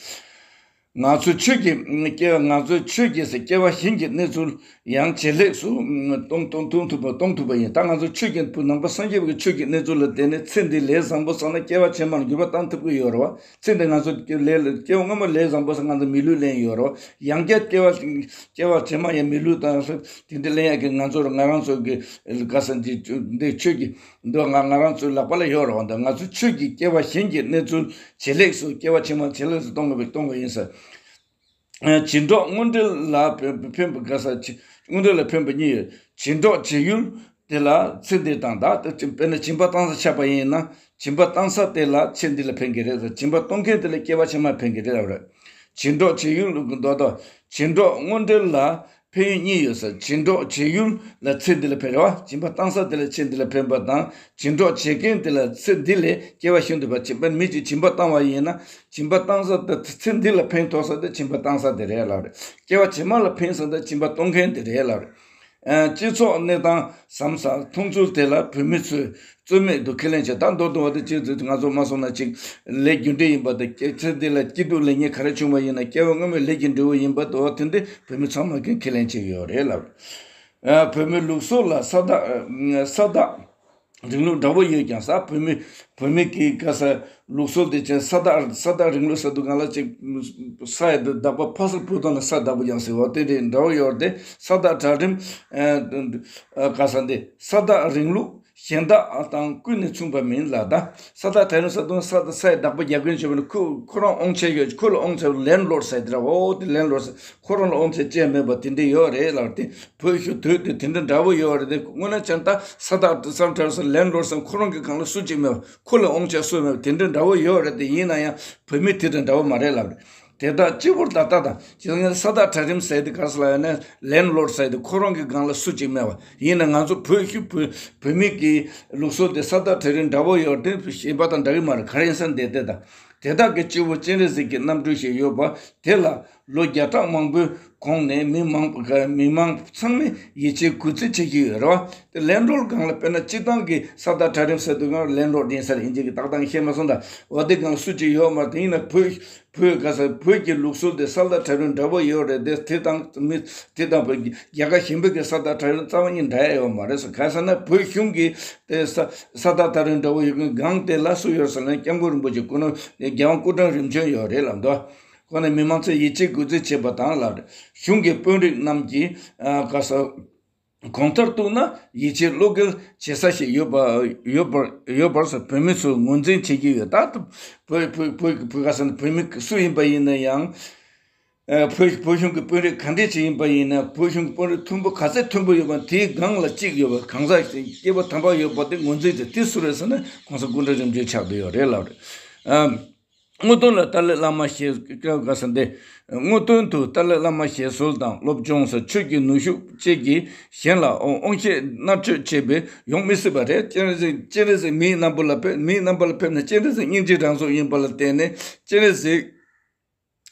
ང་ཚོ་ཆོས་ཀྱི་སྐྱེ་བ། ང་ཚོའི་ཆོས་ཀྱི་སྐྱེ་བ་གཞན་གྱི་གནས་ཚུལ་ཡང་ཇེ་ལེགས་སུ་གཏོང་གཏོང་གཏོང་ཐུབ་པ་གཏོང་ཐུབ་པ་ཡིན། ད་ང་ཚོ་ཆོས་ཀྱི་བུ་ནང་པ་སངས་རྒྱས་པའི་ཆོས་ཀྱི་གནས་ཚུལ་ལ་བརྟེན་ནས་ཚེ་འདི་ལས་བཟང་པོ་བསགས་ན་སྐྱེ་བ་ཕྱི་མར་འགྱུར་བ་བཏང་ཐུབ་ཀྱི་ཡོད་རེད་བ། ཚེ་འདི་ང་ཚོ་ལས་སྐྱེ་བ་སྔོན་མ་ལས་བཟང་པོ་བསགས། ང་ཚོ་མི་ལུས་ལེན་ཡོད་རེད་བ། ཡང་བསྐྱར་སྐྱེ་བ་སྐྱེ་བ་ཕྱི་མ་ཡང་མི་ལུས་དང་དེ་འདྲ་ལེན་ཡག་གི་ང་ཚོར་ང་རང་ཚོ་གི་ག་ས་འདི་འདི་ཆོས་ཀྱི་འདུག་ང་ང་རང་ཚོའི་ལག་པ་ལ་ཡོད་རེད་བ། འདི་ང་ཚོ་ཆོས་ཀྱི་སྐྱེ་བ་གཞན་གྱི་གནས་ཚུལ་ཇེ་ལེགས་སུ། སྐྱེ་བ་ཕྱི་མ་ཇེ་ལེགས་སུ་གཏོང་དགོས་པའི་གཏོང་དགོས་ཡིན་ཟེར། ཨ། བྱིན་གྲོགས་དངོས་འབྲེལ་ལ་ཕན་ཕན་པ་ག་ས། དངོས་འབྲེལ་ལ་ཕན་པ་གཉིས་ཡོད། བྱིན་གྲོགས་བྱེད་ཡུལ་དེ་ལ་ཚེ་འདི་དང་། ད་དཔེར་ན་སྦྱིན་པ་བཏང་ས་ཆགས་པ་ཡིན་ན། སྦྱིན་པ་བཏང་ས་དེ་ལ་ཚེ་འདི་ལ་ཕན་གྱི་རེད་ཟེར། སྦྱིན་པ་གཏོང་མཁན་དེ་ལ་སྐྱེ་བ་ཕྱི་མ་ཕན་གྱི་རེད་ལབ་རེད། བྱིན་གྲོགས་བྱེད་ཡུལ་ལ་མདོ་དོན། བྱིན་གྲོགས་དངོས་འབྲེལ་ལ་ཕན་ཡོན་གཉིས་ཡོད་ཟེར། བྱིན་གྲོགས་བྱེད་ཡུལ་ལ་ཚེ་འདི་ལ་ཕན་རེད་བ། སྦྱིན་པ་བཏང་ས་དེ་ལ་ཚེ་འདི་ལ་ཕན་པ་དང་། བྱིན་གྲོགས་བྱེད་མཁན་དེ་ལ་ཚེ་འདི་ལས་སྐྱེ་བ་གཞན་དུ་བ། སྦྱིན་པ། མི་གཅིག་སྦྱིན་པ་བཏང་བ་ཡིན་ན། སྦྱིན་པ་བཏང་ས་དེ་ཚེ་འདི་ལ་ཕན་ཐོགས་ས་དེ་སྦྱིན་པ་བཏང་ས་དེ་རེད་ལབ་རེད། སྐྱེ་བ་ཕྱི་མ་ལ་ཕན་ས་དེ་སྦྱིན་པ་གཏོང་མཁན་དེ་རེད་ལབ་རེད། ཨ། སྤྱི་ཚོགས་གནས་སྟངས་ཟབ་ས་མཐོང་ཚུལ་དེ་ལ་བོད་མི་ཚོས་རྩོད་མེད་དུ་ཁས་ལེན་བྱས། ད་མདོར་བསྡུ་བ་དེ་ཅིག་ང་ཚོ་མ་སོང་ན་ཅིག་ལས་རྒྱུ་འབྲས་ཡིན་པ་དང་། སྐྱེ་ཚེ་འདི་ལ་སྐྱིད་སྡུག་ལེགས་ཉེས་ག་རེ་བྱུང་བ་ཡིན་ན་སྐྱེ་བ་སྔོན་མའི་ལས་ཀྱི་འབྲས་བུ་ཡིན་པ་དང་། དེ་འདི་བོད་མི་ཚང་མ་གིས་ཁས་ལེན་བྱས་ཡོད་རེད་ལབ། ཨ། བོད་མི་ལུགས་སྲོལ་ལ་ས་བདག་ས་བདག་རིང་ལུགས་འདྲ་བོ་ཡོད་ཀྱང་ས། བོད་མི་བོད་མི་གི་ག་ས་ལུགས་སྲོལ་དེ་ཅན་ས་བདག་ས་བདག་རིང་ལུགས་ས་འདུག་གང་ལ་ཅིག་ས་ཡི་བདག་པོ་ཕ་སར་བུ་དང་ལ་ས་བདག་པོ་ཀྱང་ཟེར་བ་དེ་འདྲའི་འདྲ་བོ་ཡོད་རེད་དེ། ས་བདག་གྲལ་རིམ། ཨ། ག་ས་འདི་ས་བདག་རིང་ལུགས་གཞན་དག་དང་ཀུན་ནས་མཚུངས་པ་མིན་ལ། ད་ས་བདག་གྲལ་རིམ་ས་དང་ས་ས་ཡི་བདག་པོ་རྒྱག་མཁན་བྱས་པ་ནི་ཁོ་ཁོ་རང་དབང་ཆ་ཡོད། ཁོ་ལ་དབང་ཆ་ལེན་ལོར་ས་ཡི་དེ་འདྲ་བོ་དེ་ལེན་ལོར་ས། ཁོ་རང་ལ་དབང་ཆ་ཅན་མེད་པ་དེ་འདྲ་ཡོད་རེད་ལབ་སྟེ། བོད་གཞུང་དུས་དེ་དེ་འདྲ་འདྲ་བོ་ཡོད་རེད་དེ། དངོས་གནས་བྱས་ན་ད་ས་བདག་ས་བདག་གྲལ་རིམ་ས་ལེན་ལོར་ས། ཁོ་རང་གི་སྒང་ལ་སུ་གཅིག་མེད་པ། ཁོ་ལ་དབང་ཆ་སུ་མེད་པ་དེ་འདྲ་འདྲ་བོ་ཡོད་རེད་དེ། ཡིན་ན་ཡང་བོད་མི་དེ་འདྲ་འདྲ་བོ་མ་རེད་ལབ་རེད། དེ་དག་གཅིག་པུར་ད་ལྟ་དང་། ཇི་ལྟར་ས་བདག་གྲལ་རིམ་ཟེར་དེ་ག་ས་ལ་ཡོད་ན་ལེན་ལོར་ཟེར་དེ་ཁོ་རང་གི་སྒང་ལ་སུ་གཅིག་མེད་པ། ཡིན་ན་ང་ཚོ་བོད་ཤུགས་བོད་བོད་མི་གི་ལུགས་སྲོལ་དེ་ས་བདག་གྲལ་རིམ་འདྲ་བོ་ཡོད་དེ། གཞན་པ་དང་འདྲ་གི་མ་རེད། ག་རེ་ཡིན་ས་འདི་དེ་དང་། དེ་དག་གི་སྤྱི་བོ་སྤྱན་རས་གཟིགས་ཀྱི་རྣམ་སྤྲུལ་ཞིག་ཡོད་པ་དེ་ལ་ལོ་བརྒྱ་ཕྲག་མང་པོའི་གོང་ནས་མི་མང་མི་མང་ཚང་མས་ཡིད་ཆེས་གུས་བརྩི་བྱེད་ཀྱི་ཡོད་རེད་བ། དེ་ལེན་ལོར་སྒང་ལ་དཔེར་ན་སྤྱི་བཏང་གི་ས་བདག་གྲལ་རིམ་ཟེར་དུས་སྒང་ལེན་ལོར་ཡིན་ས་རེད། ཡིན་གཅིག་གི་ཏག་ཏག་བཤད་མ་སོང་། ད་འོ་དེ་སྒང་ལ་སུ་གཅིག་ཡོད་མ་རེད། དེ་ཡིན་ན་བོད་བོད་ག་ས་བོད་ཀྱི་ལུགས་སྲོལ་དེ་ས་བདག་གྲལ་རིམ་འདྲ་བོ་ཡོད་རེད་དེ། དེ་དང་མི་དེ་དང་བོད་རྒྱལ་ཁབ་གཞན་པའི་གི་ས་བདག་གྲལ་རིམ་རྩ་བ་ཉིད་འདྲ་ཡ་ཡོད་མ་རེད་ཟེར། ག་ས་ན་བོད་གཞུང་གི་དེ་ས་ས་བདག་གྲལ་རིམ་འདྲ་བོ་ཡོད་མཁན་སྒང་དེ་ལ་སུ་ཡོད་ཟེར་ན་སྐྱབས་མགོན་རིན་པོ་ཆེ་སྐུ་ན་རྒྱལ་དབང་སྐུ་ཕྲེང་རིམ་བྱོན་ཡོད་རེད་ལབ་འདུག་ཁོང་ནས་མི་མང་ཚོས་ཡིད་ཆེས་གུས་བརྩི་བྱེད་པ་དང་ལ། གཞུང་གི་དཔོན་རིགས་རྣམས་ཀྱིས་ཨ་ག་ས་གང་ལྟར་གཏུགས་ན་ཡིད་ཆེས་བློ་འགེལ་བྱེད་ས་ཞིག་ཡོད་པ་ཡོད་པར་ཡོད་པར་སོགས་བོད་མི་ཚོས་ངོས་འཛིན་བྱེད་ཀྱི་ཡོད། ད་བོད་བོད་བོད་བོད་ག་ས་ན་བོད་མི་སུ་ཡིན་པ་ཡིན་ན་ཡང་། ཨ། བོད་བོད་གཞུང་གི་དཔོན་རིགས་ག་འདྲས་ཅིག་ཡིན་པ་ཡིན་ན། བོད་གཞུང་གི་དཔོན་རིགས་མཐོན་པོ་ག་ཚད་མཐོན་པོ་ཡོད་པ་དེའི་སྒང་ལ་གཅིག་ཡོད་པ། གང་ཟག་སྐྱེས་བུ་དམ་པ་ཡོད་པ་དེ་ངོས་འཛིན་བྱེད། དེ་སུ་རེད་ཟེར་ན་གོང་ས་སྐུ་ཕྲེང་རིམ་བྱོན་ཆགས་བསྡད་ཡོད་རེད་ལབ་རེད། ཨ། དངོས་དོན་ལ་ཏཱ་ལའི་བླ་མ་ཞེས་ག་ས་འདི། དངོས་དོན་དུ་ཏཱ་ལའི་བླ་མ་ཞེས་གསོལ་དང་སློབ་སྦྱོང་ས་ཆོས་ཀྱི་ནུས་ཤུགས་བཅས་ཀྱིས་གཞན་ལ་དབང་དབང་ཤེད་མནར་གཅོད་བྱས་པས་ཡོང་མི་སྲིད་པ་རེད། སྤྱན་རས་གཟིགས་སྤྱན་རས་གཟིགས་མིའི་རྣམ་པ་ལ་ཕེབས། མིའི་རྣམ་པ་ལ་ཕེབས་ནས་སྤྱན་རས་གཟིགས་སྙིང་རྗེའི་རང་གཟུགས་ཡིན་པ་ལ་བརྟེན་ནས་སྤྱན་རས་གཟིགས་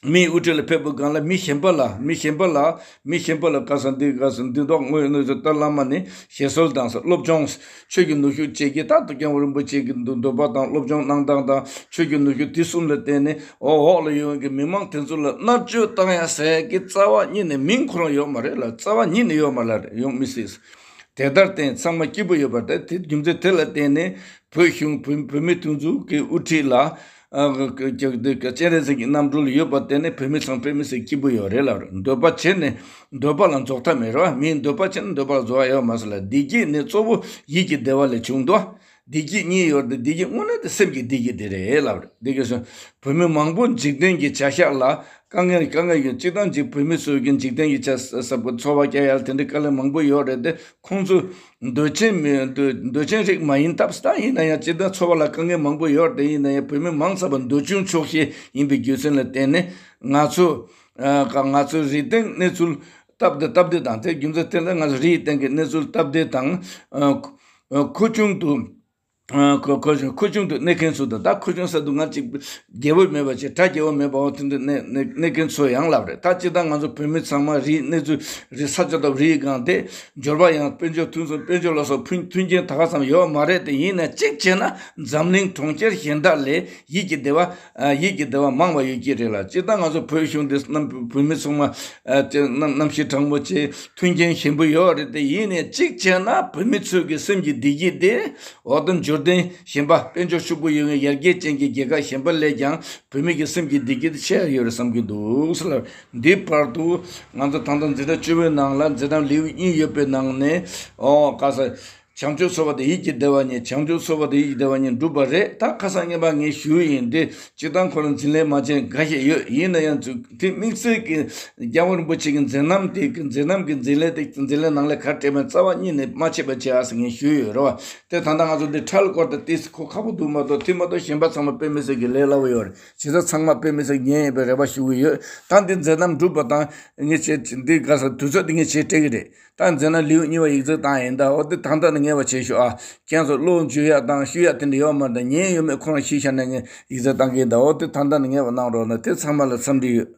མིའི་དབུ་ཁྲིད་ལ་ཕེབས་པའི་སྒང་ལ་མི་གཞན་པ་ལ་མི་གཞན་པ་ལ་མི་གཞན་པ་ལ་ག་ས་འདི་ག་ས་འདི་མདོ་དངོས་ནས་ཏཱ་བླ་མ་ནས་ཞེས་གསོལ་དང་ས་སློབ་སྦྱོང་། ཆོས་ཀྱི་ནུས་ཤུགས་བཅས་ཀྱིས། ད་ལྟ་སྐྱབས་མགོན་རིན་པོ་ཆེ་གི་འདོད་འདོད་པ་དང་སློབ་སྦྱོང་གནང་སྟངས་དང་ཆོས་ཀྱི་ནུས་ཤུགས་དེ་གསུམ་ལ་བརྟེན་ནས་འོ་འོག་ལ་ཡོད་མཁན་གྱི་མི་མང་དེ་ཚོ་ལ་མནར་གཅོད་བཏང་ཡ་ཟེར་གྱི་རྩ་བ་ཉིད་ནས་མིང་ཁོ་རང་ཡོད་མ་རེད་ལ། རྩ་བ་ཉིད་ནས་ཡོད་མ་རེད། ཡོང་མི་སྲིད། དེ་ལྟར་བརྟེན་ཚང་མ་སྐྱིད་པོ་ཡོད་པ་རེད། དེ་རྒྱུ་མཚན་དེ་ལ་བརྟེན་ནས་བོད་གཞུང་བོད་བོད་མི་དེ་ཚོ་གི་དབུ་ཁྲིད་ལ། ཨ། སྤྱན་རས་གཟིགས་ཀྱི་རྣམ་སྤྲུལ་ཡོད་པར་བརྟེན་ནས་བོད་མི་ཚང་དཔེ་མི་སྲིད་སྐྱིད་པོ་ཡོད་རེད་ལབ་རེད། འདོད་པ་བྱས་ནས་འདོད་པ་ལ་རྫོགས་མཐའ་མེད་རེད་བ། མིའི་འདོད་པ་བྱས་ན་འདོད་པ་ལ་རྫོགས་ཡ་ཡོད་མ་རེད་ལ། བདེ་སྐྱིད་ནི་གཙོ་བོ་ཡིད་ཀྱི་བདེ་བ་ལས་བྱུང་འདུག་བདེ་སྐྱིད་གཉིས་ཡོད་རེད་དེ། བདེ་སྐྱིད་དངོས་གནས་དེ་སེམས་ཀྱི་བདེ་སྐྱིད་དེ་རེད་ལབ་རེད། བདེ་སྐྱིད་སོང་། བོད་མི་མང་པོ་འཇིག་རྟེན་གྱི་བྱ་གཞག་ལ་དཀའ་ངལ་དཀའ་ངལ་ཡོད། སྤྱིར་བཏང་གཅིག་བོད་མི་ཚོས་ཀྱང་འཇིག་རྟེན་གྱི་ཆ་ས་ས་འཚོ་བ་སྐྱེལ་ཡ་དེ་འདྲའི་དཀའ་ལས་མང་པོ་ཡོད་རེད་དེ། ཁོང་ཚོ་འདོད་ཆེན་མི་འདོད་འདོད་ཆེན་རིགས་མ་ཡིན་སྟབས། ད་ཡིན་ན་ཡང་སྤྱིར་བཏང་འཚོ་བ་ལ་དཀའ་ངལ་མང་པོ་ཡོད་རེད་དེ། ཡིན་ན་ཡང་བོད་མི་མང་ཆེ་བ་འདོད་ཆུང་ཆོག་ཤེས་ཡིན་པའི་རྒྱུ་མཚན་ལ་བརྟེན་ནས་ང་ཚོ་ཨ་ང་ཚོའི་རིགས་སྟེང་གནས་ཚུལ་སྟབས་བདེ་སྟབས་བདེ་དང་། དེ་རྒྱུ་མཚན་དེ་ལ་ང་ཚོ་རིགས་སྟེང་གི་གནས་ཚུལ་སྟབས་བདེ་དང་། ཨ་ཁུ་ཨ་ཁུ་ཆུང་དུ། ཁོ་ཁོ་ཁོ་ཆུང་དུ་གནས་མཁན་ཚོ་དང་། ད་ཁོ་ཆུང་ས་དུ་ང་ཅིག་རྒྱལ་པོ་མེད་པ་ཅིག་གྲ་རྒྱས་པོ་མེད་པ་འོ་དེ་འདྲ་གནས་གནས་གནས་མཁན་ཚོ་ཡང་ལབ་རེད། ད་སྤྱིར་བཏང་ང་ཚོ་བོད་མི་ཚང་མ་རིགས་གནས་ཚུལ་རིགས་ས་ཆ་དང་རིགས་གང་དེ། འབྱོར་པ་ཡང་དཔལ་འབྱོར་མཐུན་སོང་། དཔལ་འབྱོར་ལ་སོགས་ཕུན་མཐུན་རྐྱེན་ད་ག་ཙམ་ཡོད་མ་རེད་དེ། ཡིན་ནའི་གཅིག་བྱས་ན་འཛམ་གླིང་གྲོང་ཁྱེར་གཞན་དག་ལས་ཡིད་ཀྱི་བདེ་བ་ཡིད་ཀྱི་བདེ་བ་མང་བ་ཡོད་ཀྱི་རེད་ལ། སྤྱིར་བཏང་ང་ཚོ་བོད་གཞུང་འདི་རྣམ་བོད་མི་ཚང་མ་ཨ་ཅེ་རྣམ་རྣམ་ཤེས་དྲང་པོ་བྱས་མཐུན་རྐྱེན་ཞན་པོ་ཡོད་རེད་དེ། ཡིན་ནའི་གཅིག་བྱས་ན་བོད་མི་ཚོའི་གི་སེམས་ཀྱི་བདེ་སྐྱིད་དེ་འོ་དེ་འབྱོར་ལྡན་གཞན་པ་དཔལ་འབྱོར་ཕྱུག་པོ་ཡོད་མཁན་ཡར་རྒྱས་ཅན་གྱི་རྒྱལ་ཁབ་གཞན་པ་ལས་ཀྱང་བོད་མི་གི་སེམས་ཀྱི་བདེ་སྐྱིད་དེ་ཆེ་བ་ཡོད་རེད་བསམ་གྱི་འདུག་ཟེར་ལ། འདི་བར་དུ་ང་ཚོ་ད་ལྟ་འཛིན་གྲྭ་བཅུ་པའི་ནང་ལ་མཛད་རྣམ་ལེའུ་གཉིས་ཡོད་པའི་ནང་ནས། ཨོ་ག་ས། བྱང་ཆུབ་སོགས་པ་དང་ཡིད་ཀྱི་བདེ་བ་གཉིས། བྱང་ཆུབ་སོགས་པ་དང་ཡིད་ཀྱི་བདེ་བ་གཉིས་འགྲུབ་པ་རེད། ད་ཁ་སང་སྔོན་མ་ངས་ཞུས་ཡིན་ཏེ། སྤྱིར་བཏང་ཁོ་རང་འཛིན་ལས་མ་བྱས་འགའ་ཞིག་ཡོད། ཡིན་ན་ཡང་ཚུལ་དེ་དམིགས་བསལ་གྱི་རྒྱལ་བ་རིན་པོ་ཆེ་གི་མཛད་རྣམ་དེ་གི་མཛད་རྣམ་གྱི་འཛིན་ལས་དེ་འཛིན་ལས་ནང་ལས་ག་སྤྲད་མིན་རྩ་བ་ཉིད་ནས་མ་ཕྱེ་བ་བྱས་ཨ་ཟེར་ངས་ཞུས་ཡོད་རེད་བ། དེ་ད་ལྟ་ང་ཚོ་འདི་ཁྲལ་སྐོར་དང་ཏིས་ཁོ་ཁག་པོ་འདུག་མ་གཏོགས། དེ་མ་གཏོགས་གཞན་པ་ཚང་མ་དཔེ་མི་སྲིད་ཀྱི་ལས་སླ་བོ་ཡོད་རེད། བྱས་ཙང་ཚང་མ་དཔེ་མི་སྲིད་ཉན་ཡིན་པའི་རེ་བ་ཞུ་གི་ཡོད། ད་འདི་མཛད་རྣམ་འགྲུབ་པ་དང་ངས་བྱས་འདི་ག་ས་དུས་ཚོད་འདི་ངས་བྱས་སྤྲད་ཀྱི་རེད། ད་མཛད་རྣམ་ལེའུ་གཉིས་པ་ཡིག་ཚད་བཏང་ཡིན། ད་འོ་དེ་ད་ལྟ་ནས་ངེས་པ་བྱེད་ཤོག་ཨ། ཁྱེད་ཚོ་བློ་འཇུ་ཡག་དང་ཞུ་ཡག་དེ་འདྲ་ཡོད་མ་རེད། ད་ཉན་ཡོད་མེད་ཁོ་རང་ཤེས་བྱ་ནས་ངས་ཡིག་ཚད་བཏང་གི་ཡིན། ད་འོ་དེ་ད་ལྟ་ནས་ངེས་པ་གནང་རོགས་གནང་། དེ་ཚང་མ་ལ་འཚམས་འདྲི་ཡོད།